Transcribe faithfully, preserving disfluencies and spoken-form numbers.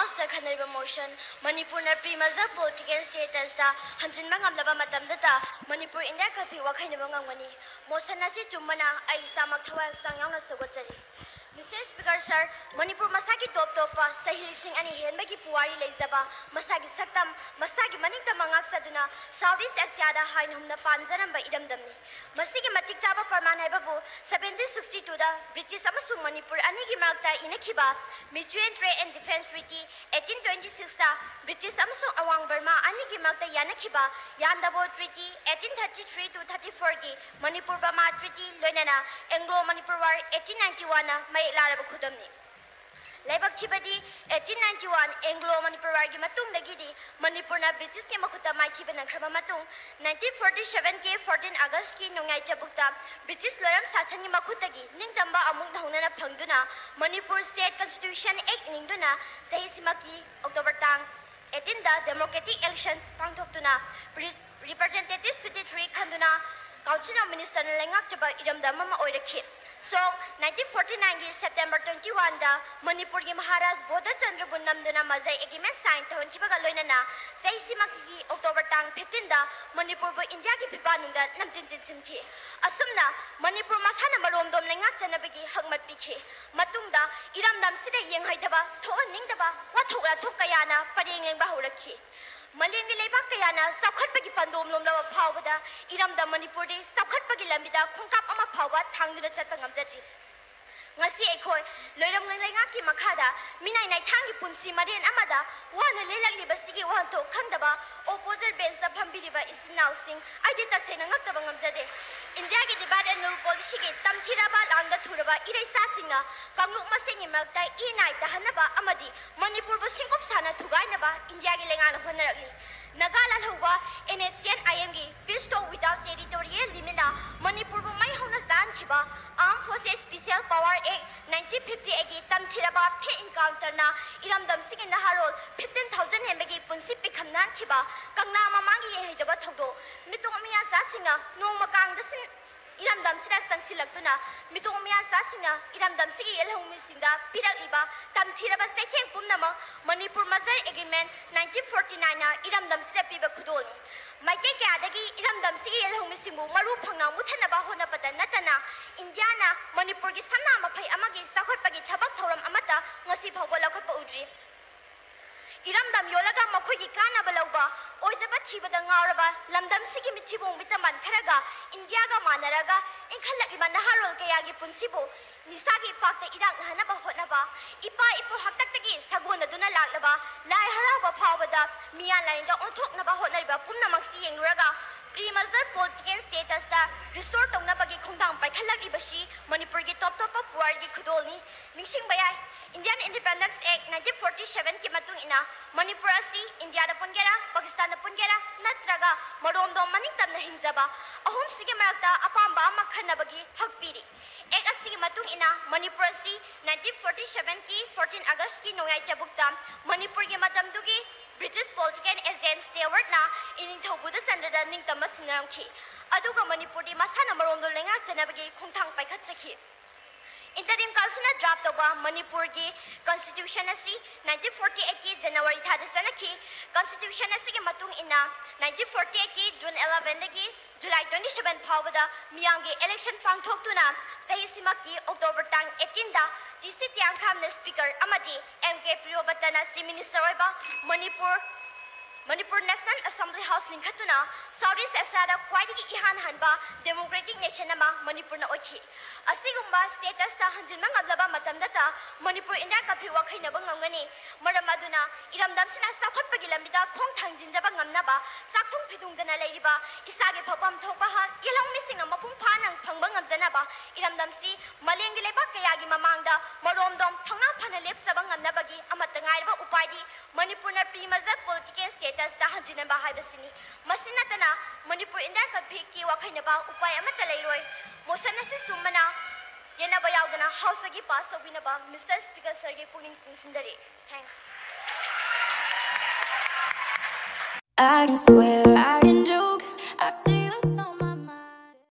ꯁꯤꯗ ꯈꯟꯅꯔꯤꯕ ꯃꯣꯁꯟ, ꯃꯅꯤꯄꯨꯔꯅ pre ꯃꯖꯜ political ꯁ꯭ꯇꯦꯇꯁꯇ ꯍꯟꯖꯤꯟꯕ ꯉꯝꯂꯕ ꯃꯇꯝꯗꯇ Manipur India ꯀꯥꯡꯂꯨꯞꯀꯤ ꯋꯥꯈꯜ ꯅꯤꯡꯕ ꯉꯝꯒꯅꯤ꯫ ꯃꯣꯁꯟ ꯑꯁꯤ ꯆꯨꯝꯕꯅ ꯑꯩ ꯏꯁꯥꯃꯛ ꯊꯋꯥꯏ ꯍꯛꯆꯥꯡ ꯌꯥꯎꯅ ꯁꯧꯒꯠꯆꯔꯤ꯫ ꯃꯤꯁꯇꯔ ꯁ꯭ꯄꯤꯀꯔ ꯁꯔ, ꯃꯅꯤꯄꯨꯔ ꯃꯁꯥꯒꯤ ꯇꯣꯞ ꯇꯣꯞꯄ ꯆꯍꯤ ꯂꯤꯁꯤꯡ ꯑꯅꯤ ꯍꯦꯟꯕꯒꯤ ꯄꯨꯋꯥꯔꯤ ꯂꯩꯖꯕ, ꯃꯁꯥꯒꯤ ꯁꯛꯇꯝ, ꯃꯁꯥꯒꯤ ꯃꯅꯤꯡꯇꯝꯕ ꯉꯥꯛꯆꯗꯨꯅ ꯁꯥꯎꯠ ꯏꯁ ꯑꯦꯁꯤꯌꯥꯗ ꯍꯥꯏꯅ ꯍꯨꯝꯅ ꯄꯥꯟꯖꯔꯝꯕ ꯏꯔꯝꯗꯝꯅꯤ꯫ ꯃꯁꯤꯒꯤ ꯃꯇꯤꯛ ꯆꯥꯕ ꯄ꯭ꯔꯃꯥꯟ ꯍꯥꯏꯕꯕꯨ seventeen sixty twoꯗ ꯕ꯭ꯔꯤꯇꯤꯁ ꯑꯃꯁꯨꯡ ꯃꯅꯤꯄꯨꯔ ꯑꯅꯤꯒꯤ ꯃꯔꯛꯇ ꯏꯅꯈꯤꯕ Mutual Trade and Defence Treaty eighteen twenty sixta British ꯑꯃꯁꯨꯡ ꯑꯋꯥꯡ ꯕꯔꯃꯥ ꯑꯅꯤꯒꯤ ꯃꯔꯛꯇ ꯌꯥꯅꯈꯤꯕ Yandabo Treaty eighteen thirty three to thirty fourꯒꯤ Manipur Burma Treaty ꯂꯣꯏꯅꯅ Anglo Manipur War eighteen ninety oneꯅ ꯃꯌꯦꯛ ꯂꯥꯔꯕ ꯈꯨꯗꯝꯅꯤ꯫ ꯂꯥꯏꯕꯛ ꯊꯤꯕꯗꯤ eighteen ninety one Anglo Manipur Warꯒꯤ ꯃꯇꯨꯡꯗꯒꯤꯗꯤ ꯃꯅꯤꯄꯨꯔꯅ ꯕ꯭ꯔꯤꯇꯤꯁꯀꯤ ꯃꯈꯨꯠꯇ ꯃꯥꯏꯊꯤꯕ ꯅꯪꯈ꯭ꯔꯕ ꯃꯇꯨꯡ nineteen forty sevenꯒꯤ fourteen Augustꯀꯤ ꯅꯣꯡꯌꯥꯏ ꯆꯕꯨꯛꯇ ꯕ꯭ꯔꯤꯇꯤꯁ ꯂꯣꯏꯔꯝ ꯁꯥꯁꯟꯒꯤ ꯃꯈꯨꯠꯇꯒꯤ ꯅꯤꯡꯇꯝꯕ ꯑꯃꯨꯛ ꯅꯧꯅꯅ ꯐꯪꯗꯨꯅ Manipur State Constitution Act ꯅꯤꯡꯗꯨꯅ ꯆꯍꯤꯁꯤꯃꯛꯀꯤ October ꯇꯥꯡ eighteenꯗ democratic election ꯄꯥꯡꯊꯣꯛꯇꯨꯅ Representative Secretary ꯈꯟꯗꯨꯅ Council of Ministerꯅ ꯂꯩꯉꯥꯛꯆꯕ ꯏꯔꯝꯗꯝ ꯑꯃ ꯑꯣꯏꯔꯛꯈꯤ꯫ ꯁꯣꯡ nineteen forty nineꯒꯤ September twenty oneꯗ ꯃꯅꯤꯄꯨꯔꯒꯤ ꯃꯍꯥꯔꯥꯖ ꯕꯣꯙꯆꯟꯗ꯭ꯔꯕꯨ ꯅꯝꯗꯨꯅ ꯃꯖꯩ agreement sign ꯇꯧꯍꯟꯈꯤꯕꯒ ꯂꯣꯏꯅꯅ ꯆꯍꯤꯁꯤꯃꯛꯀꯤ October ꯇꯥꯡ fifteenꯗ ꯃꯅꯤꯄꯨꯔꯕꯨ ꯏꯟꯗꯤꯌꯥꯒꯤ ꯐꯤꯕꯥꯛꯅꯨꯡꯗ ꯅꯝꯖꯤꯟ ꯇꯤꯟꯁꯤꯟꯈꯤ꯫ ꯑꯁꯨꯝꯅ ꯃꯅꯤꯄꯨꯔ ꯃꯁꯥꯅ ꯃꯔꯣꯝꯗꯣꯝ ꯂꯩꯉꯥꯛꯆꯅꯕꯒꯤ ꯍꯛꯃꯠ ꯄꯤꯈꯤ꯫ ꯃꯇꯨꯡꯗ ꯏꯔꯝꯗꯝꯁꯤꯗ ꯌꯦꯡꯍꯩꯗꯕ, ꯊꯣꯛꯍꯟꯅꯤꯡꯗꯕ ꯋꯥꯊꯣꯛ ꯋꯥꯊꯣꯛ ꯀꯌꯥꯅ ꯄꯔꯦꯡ ꯂꯦꯡꯕ ꯍꯧꯔꯛꯈꯤ꯫ ꯃꯥꯂꯦꯝꯒꯤ ꯂꯩꯕꯥꯛ ꯀꯌꯥꯅ ꯆꯥꯎꯈꯠꯄꯒꯤ ꯄꯟꯗꯣꯝ ꯂꯣꯝꯂꯕ ꯐꯥꯎꯕꯗ ꯏꯔꯝꯗꯝ ꯃꯅꯤꯄꯨꯔꯗꯤ ꯆꯥꯎꯈꯠꯄꯒꯤ ꯂꯝꯕꯤꯗ ꯈꯣꯡꯀꯥꯞ ꯑꯃ ꯐꯥꯎꯕ ꯊꯥꯡꯗꯨꯅ ꯆꯠꯄ ꯉꯝꯖꯗ꯭ꯔꯤ꯫ ꯉꯁꯤ ꯑꯩꯈꯣꯏ ꯂꯣꯏꯔꯝ ꯂꯩꯉꯥꯛꯀꯤ ꯃꯈꯥꯗ ꯃꯤꯅꯥꯏ ꯅꯥꯏꯊꯥꯡꯒꯤ ꯄꯨꯟꯁꯤ ꯃꯔꯦꯟ ꯑꯃꯗ ꯋꯥꯅ ꯂꯦꯜꯂꯛꯂꯤꯕꯁꯤꯒꯤ ꯋꯥꯍꯟꯊꯣꯛ ꯈꯪꯗꯕ opposite benchꯇ ꯐꯝꯕꯤꯔꯤꯕ ꯏꯆꯤꯟ ꯏꯅꯥꯎꯁꯤꯡ ꯑꯩꯗꯤ ꯇꯁꯦꯡꯅ ꯉꯛꯇꯕ ꯉꯝꯖꯗꯦ꯫ ꯏꯟꯗꯤꯌꯥꯒꯤ divide and rule policyꯒꯤ ꯇꯝꯊꯤꯔꯕ ꯂꯥꯡꯗ ꯊꯨꯔꯕ ꯏꯔꯩꯆꯥꯁꯤꯡꯅ ꯀꯥꯡꯂꯨꯞ ꯃꯁꯦꯟꯒꯤ ꯃꯔꯛꯇ ꯏ ꯅꯥꯏ ꯇꯥꯍꯟꯅꯕ ꯑꯃꯗꯤ ꯃꯅꯤꯄꯨꯔꯕꯨ ꯁꯤꯡꯀꯨꯞ ꯁꯥꯅ ꯊꯨꯒꯥꯏꯅꯕ ꯏꯟꯗꯤꯌꯥꯒꯤ ꯂꯩꯉꯥꯛꯅ ꯍꯣꯠꯅꯔꯛꯂꯤ꯫ Naga ꯂꯥꯜꯍꯧꯕ NSCN-IMꯒꯤ Peace Talk Without Territorial Limitꯅ ꯃꯅꯤꯄꯨꯔꯕꯨ ꯃꯩ ꯍꯧꯅ ꯆꯥꯍꯟꯈꯤꯕ Armed Forces Special Power Act nineteen fifty eightꯀꯤ ꯇꯝꯊꯤꯔꯕ fake encounterꯅ ꯏꯔꯝꯗꯝꯁꯤꯒꯤ ꯅꯍꯥꯔꯣꯜ fifteen thousand ꯍꯦꯟꯕꯒꯤ ꯄꯨꯟꯁꯤ ꯄꯤꯈꯝꯅꯍꯟꯈꯤꯕ ꯀꯪꯂꯥ ꯃꯃꯥꯡꯒꯤ ꯌꯦꯡꯍꯩꯗꯕ ꯊꯧꯗꯣꯛ, ꯃꯤꯇꯣꯞ ꯃꯤꯌꯥꯆꯥꯁꯤꯡꯅ ꯅꯣꯡꯃ ꯀꯥꯡꯗ ꯁꯤꯟ-, ꯏꯔꯝꯗꯝꯁꯤꯗ ꯆꯪꯁꯤꯜꯂꯛꯇꯨꯅ ꯃꯤꯇꯣꯡ ꯃꯤꯌꯥꯟꯆꯥꯁꯤꯡꯅ ꯏꯔꯝꯗꯝꯁꯤꯒꯤ ꯌꯦꯜꯍꯧꯃꯤꯁꯤꯡꯗ ꯄꯤꯔꯛꯂꯤꯕ ꯇꯝꯊꯤꯔꯕ ꯆꯩꯊꯦꯡ ꯄꯨꯝꯅꯃꯛ ꯃꯅꯤꯄꯨꯔ ꯃꯔꯖꯔ ꯑꯦꯒ꯭ꯔꯤꯃꯦꯟ ꯅꯥꯏꯟꯇꯤꯟ ꯐꯣꯔꯇꯤ ꯅꯥꯏꯟꯅ ꯏꯔꯝꯗꯝꯁꯤꯗ ꯄꯤꯕ ꯈꯨꯗꯣꯜꯅꯤ꯫ ꯃꯥꯏꯀꯩ ꯀꯌꯥꯗꯒꯤ ꯏꯔꯝꯗꯝꯁꯤꯒꯤ ꯌꯦꯜꯍꯧꯃꯤꯁꯤꯡꯕꯨ ꯃꯔꯨ ꯐꯪꯅ ꯃꯨꯠꯊꯠꯅꯕ ꯍꯣꯠꯅꯕꯇ ꯅꯠꯇꯅ ꯏꯟꯗꯤꯌꯥꯅ ꯃꯅꯤꯄꯨꯔꯒꯤ ꯁꯅꯥ ꯃꯐꯩ ꯑꯃꯒꯤ ꯆꯥꯎꯈꯠꯄꯒꯤ ꯊꯕꯛ ꯊꯧꯔꯝ ꯑꯃꯠꯇ ꯉꯁꯤ ꯐꯥꯎꯕ ꯂꯧꯈꯠꯄ ꯎꯗ꯭ꯔꯤ꯫ ꯏꯔꯝꯗꯝ ꯌꯣꯜꯂꯒ ꯃꯈꯣꯏꯒꯤ ꯀꯥꯟꯅꯕ ꯂꯧꯕ, ꯑꯣꯏꯖꯕ ꯊꯤꯕꯗ ꯉꯥꯎꯔꯕ ꯂꯝꯗꯝꯁꯤꯒꯤ ꯃꯤꯊꯤꯕꯣꯡ ꯃꯤꯇꯃꯥꯟ ꯈꯔꯒ ꯏꯟꯗꯤꯌꯥꯒ ꯃꯥꯟꯅꯔꯒ ꯏꯟꯈꯠꯂꯛꯂꯤꯕ ꯅꯍꯥꯔꯣꯜ ꯀꯌꯥꯒꯤ ꯄꯨꯟꯁꯤꯕꯨ ꯅꯤꯁꯥꯒꯤ ꯏꯄꯥꯛꯇ ꯏꯔꯥꯛꯅꯍꯟꯅꯕ ꯍꯣꯠꯅꯕ, ꯏꯄꯥ ꯏꯄꯨ ꯍꯥꯛꯇꯛꯇꯒꯤ ꯁꯥꯒꯣꯟꯅꯗꯨꯅ ꯂꯥꯛꯂꯕ ꯂꯥꯏ ꯍꯔꯥꯎꯕ ꯐꯥꯎꯕꯗ ꯃꯤꯌꯥꯟ ꯂꯥꯏꯅꯤꯡꯗ ꯑꯣꯟꯊꯣꯛꯅꯕ ꯍꯣꯠꯅꯔꯤꯕ ꯄꯨꯝꯅꯃꯛꯁꯤ ꯌꯦꯡꯂꯨꯔꯒ pre-merger political status ꯇ restore ꯇꯧꯅꯕꯒꯤ ꯈꯣꯡꯊꯥꯡ ꯄꯥꯏꯈꯠꯂꯛꯂꯤꯕꯁꯤ ꯃꯅꯤꯄꯨꯔꯒꯤ top ꯇꯣꯞꯄ ꯄꯨꯋꯥꯔꯤꯒꯤ ꯈꯨꯗꯣꯜꯅꯤ꯫ ꯅꯤꯡꯁꯤꯡꯕ ꯌꯥꯏ, Indian Independence Act nineteen forty seven ꯀꯤ ꯃꯇꯨꯡ ꯏꯟꯅ ꯃꯅꯤꯄꯨꯔ ꯑꯁꯤ ꯏꯟꯗꯤꯌꯥꯗ ꯄꯨꯟꯒꯦꯔꯥ, ꯄꯥꯀꯤꯁꯇꯥꯟꯗ ꯄꯨꯟꯒꯦꯔꯥ, ꯅꯠꯇ꯭ꯔꯒ ꯃꯔꯣꯝꯗꯣꯝ ꯃꯅꯤꯡꯇꯝꯅ ꯍꯤꯡꯖꯕ ꯑꯍꯨꯝꯁꯤꯒꯤ ꯃꯔꯛꯇ ꯑꯄꯥꯝꯕ ꯑꯃ ꯈꯟꯅꯕꯒꯤ ꯍꯛ ꯄꯤꯔꯤ꯫ Act ꯑꯁꯤꯒꯤ ꯃꯇꯨꯡ ꯏꯟꯅ ꯃꯅꯤꯄꯨꯔ ꯑꯁꯤ ꯅꯥꯏꯟꯇꯤꯟ ꯐꯣꯔꯇꯤ ꯁꯚꯦꯟ ꯀꯤ ꯐꯣꯔꯇꯤꯟ August ꯀꯤ ꯅꯣꯡꯌꯥꯏ ꯆꯕꯨꯛꯇ ꯃꯅꯤꯄꯨꯔꯒꯤ ꯃꯇꯝꯗꯨꯒꯤ British political agent Stewart ꯅ ꯏꯅꯤꯡꯊꯧ ꯕꯨꯙꯆꯟꯗ꯭ꯔꯗ ꯅꯤꯡꯇꯝꯕ ꯁꯤꯟꯅꯔꯝꯈꯤ꯫ ꯑꯗꯨꯒ ꯃꯅꯤꯄꯨꯔꯗꯤ ꯃꯁꯥꯅ ꯃꯔꯣꯝꯗꯣꯝ ꯂꯩꯉꯥꯛꯆꯅꯕꯒꯤ ꯈꯣꯡꯊꯥꯡ ꯄꯥꯏꯈꯠꯆꯈꯤ꯫ Interim Council ꯅ draft ꯇꯧꯕ ꯃꯅꯤꯄꯨꯔꯒꯤ constitution ꯑꯁꯤ ꯅꯥꯏꯟꯇꯤꯟ ꯐꯣꯔꯇꯤ ꯑꯩꯠ ꯀꯤ January ꯊꯥꯗ ꯆꯠꯅꯈꯤ꯫ Constitution ꯑꯁꯤꯒꯤ ꯃꯇꯨꯡ ꯏꯟꯅ ꯅꯥꯏꯟꯇꯤꯟ ꯐꯣꯔꯇꯤ ꯑꯩꯠ ꯀꯤ June eleven ꯗꯒꯤ July twenty seven ꯐꯥꯎꯕꯗ ꯃꯤꯌꯥꯝꯒꯤ election ꯄꯥꯡꯊꯣꯛꯇꯨꯅ ꯆꯍꯤꯁꯤꯃꯛꯀꯤ October ꯇꯥꯡ eighteen ꯗ ꯇꯤ ꯁꯤ ꯇꯤꯌꯥꯡꯈꯥꯝꯅ speaker ꯑꯃꯗꯤ ꯑꯦꯝ ꯀꯦ ꯄ꯭ꯔꯤꯌꯣꯕꯇꯅ chief minister ꯑꯣꯏꯕ Manipur Manipur National Assembly House ꯂꯤꯡꯈꯠꯇꯨꯅ South East Asia ꯗ ꯈ꯭ꯋꯥꯏꯗꯒꯤ ꯏꯍꯥꯟ ꯍꯥꯟꯕ democratic nation ꯑꯃ ꯃꯅꯤꯄꯨꯔꯅ ꯑꯣꯏꯈꯤ꯫ ꯑꯁꯤꯒꯨꯝꯕ status ꯇ ꯍꯟꯖꯤꯟꯕ ꯉꯝꯂꯕ ꯃꯇꯝꯗꯇ ꯃꯅꯤꯄꯨꯔ ꯏꯟꯗꯤꯌꯥ ꯀꯥꯡꯂꯨꯞ ꯋꯥꯈꯩꯅꯕ ꯉꯝꯒꯅꯤ꯫ ꯃꯔꯝ ꯑꯗꯨꯅ ꯏꯔꯝꯗꯝꯁꯤꯅ ꯆꯥꯎꯈꯠꯄꯒꯤ ꯂꯝꯕꯤꯗ ꯈꯣꯡ ꯊꯥꯡꯖꯤꯟꯖꯕ ꯉꯝꯅꯕ ꯆꯥꯛꯊꯨꯡ ꯐꯤꯊꯨꯡꯗꯅ ꯂꯩꯔꯤꯕ ꯏꯁꯥꯒꯤ ꯐꯥꯎꯐꯝ ꯊꯣꯛꯄ ꯍꯛ ꯌꯦꯜꯍꯧꯃꯤꯁꯤꯡꯅ ꯃꯄꯨꯡ ꯐꯥꯅ ꯐꯪꯕ ꯉꯝꯖꯅꯕ ꯏꯔꯝꯗꯝꯁꯤ ꯃꯥꯂꯦꯝꯒꯤ ꯂꯩꯕꯥꯛ ꯀꯌꯥꯒꯤ ꯃꯃꯥꯡꯗ ꯃꯔꯣꯝꯗꯣꯝ ꯊꯧꯅꯥ ꯐꯅ ꯂꯦꯞꯆꯕ ꯉꯝꯅꯕꯒꯤ ꯑꯃꯠꯇ ꯉꯥꯏꯔꯕ ꯎꯄꯥꯏꯗꯤ ꯃꯅꯤꯄꯨꯔꯅ pre-merger political status ꯇ ꯍꯟꯖꯤꯟꯅꯕ ꯍꯥꯏꯕꯁꯤꯅꯤ꯫ ꯃꯁꯤ ꯅꯠꯇꯅ ꯃꯅꯤꯄꯨꯔ ꯏꯟꯗꯤꯌꯥ ꯀꯥꯡꯂꯨꯞꯀꯤ ꯋꯥꯈꯩꯅꯕ ꯎꯄꯥꯏ ꯑꯃꯠꯇ ꯂꯩꯔꯣꯏ꯫ Motion ꯑꯁꯤ ꯆꯨꯝꯕꯅ ꯌꯦꯟꯅꯕ ꯌꯥꯎꯗꯅ House ꯀꯤ pass ꯇꯧꯕꯤꯅꯕ Mister Speaker sir ꯒꯤ ꯄꯨꯛꯅꯤꯡ ꯆꯤꯡꯁꯤꯟꯖꯔꯤ꯫ Thanks. I can swear